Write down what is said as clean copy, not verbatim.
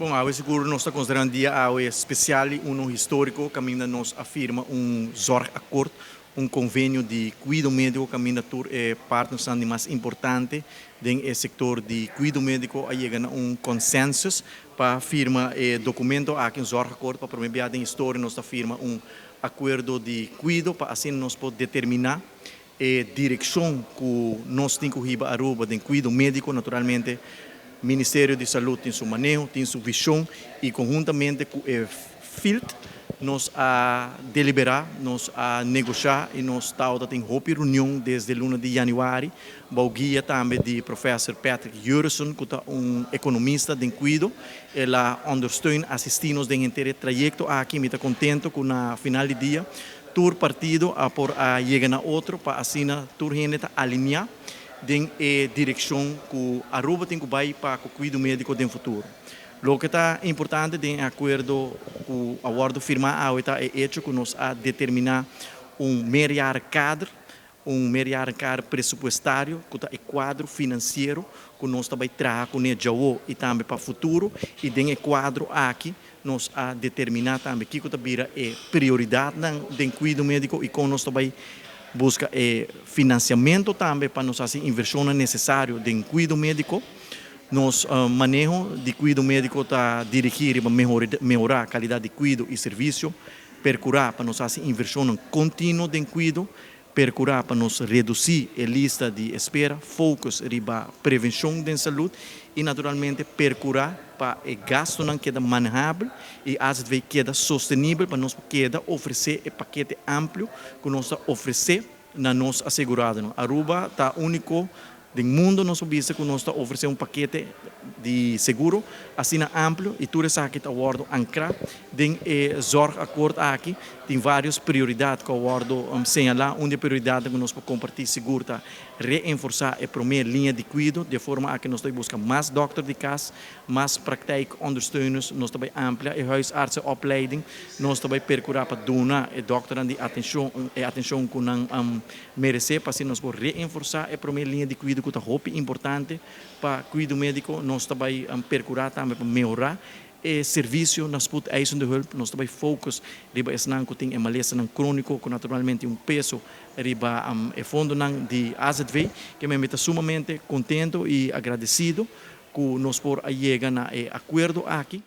Bon, awe sigur nos ta considera un dia awe special y uno historico, caminda nos a firma un zorgakkoord, un convenio di cuido medico, caminda tur e partners di mas importante den e sector di cuido medico a yega na un consensus pa firma e documento aki, un zorgakkoord. Pa prome biaha den historia nos ta firma un acuerdo di cuido, pa asina nos por determina e direccion cu nos tin cu hiba Aruba den cuido medico. Naturalmente, Ministerio di Salud tin su maneho, tin su vision y conhuntamente cu e field nos a delibera, nos a negocia y nos ta tin hopi reunion desde luna di januari, bou guia tambe di professor Patrick Jurison, cu ta un economista di cuido. El a ondersteun, asisti nos den henter e trayecto aki. Mi ta contento cu na final di dia tur partido a por a yega na otro pa asina tur hende ta alinea den e direccion cu Aruba tin cu bay pa cu cuido medico den futuro. Loke ta importante den e acuerdo cu a wordo firma awe ta e hecho cu nos a determina un meerjarenkader, un meerjarenkader presupuestario, cu ta e cuadro financiero cu nos ta bay traha cune y tambe pa futuro, y den e cuadro aki nos a determina tambe kico ta bira e prioridad den cuido medico y con nos ta bay busca e financiamento tambe pa nos haci inversion necesario den cuido medico. Nos maneho di cuido medico ta dirigi pa mehora calidad di cuido y servicio, percura pa nos haci inversion continuo den cuido, percura pa nos reduci e lista di espera, focus riba prevencion di salud y naturalmente percura pa e gastonan keda manehabel y AZV keda sostenibel, pa nos keda ofrece e pakete amplio cu nos ta ofrece na nos asegurado. Aruba ta unico den mundo, nos bisa, cu nos ta ofrece un pakete di seguro asina amplio y tur esaki ta wordo ancra den e zorgakkoord aki. Tin varios prioridad cu a wordo señala. Un di e prioridad cu nos por comparti sigur ta reforsa e prome liña di cuido, di forma cu nos ta busca mas dokter di cas, mas praktijkondersteuners, nos ta bay amplia e huisartsenopleiding, nos ta bay percura pa duna e dokter di atencion e atencion cu nan merece, pa asina nos por reforsa e prome liña di cuido, cu ta hopi importante pa cuido medico. Nos ta bay percura tambe pa mehora e servicio na spoedeisende hulp. Nos ta bay focus riba esnan cu tin malesanan cronico, cu naturalmente un peso riba e fondonan di AZV, cu mi ta sumamente contento y agradecido cu nos por a yega na e acuerdo aki.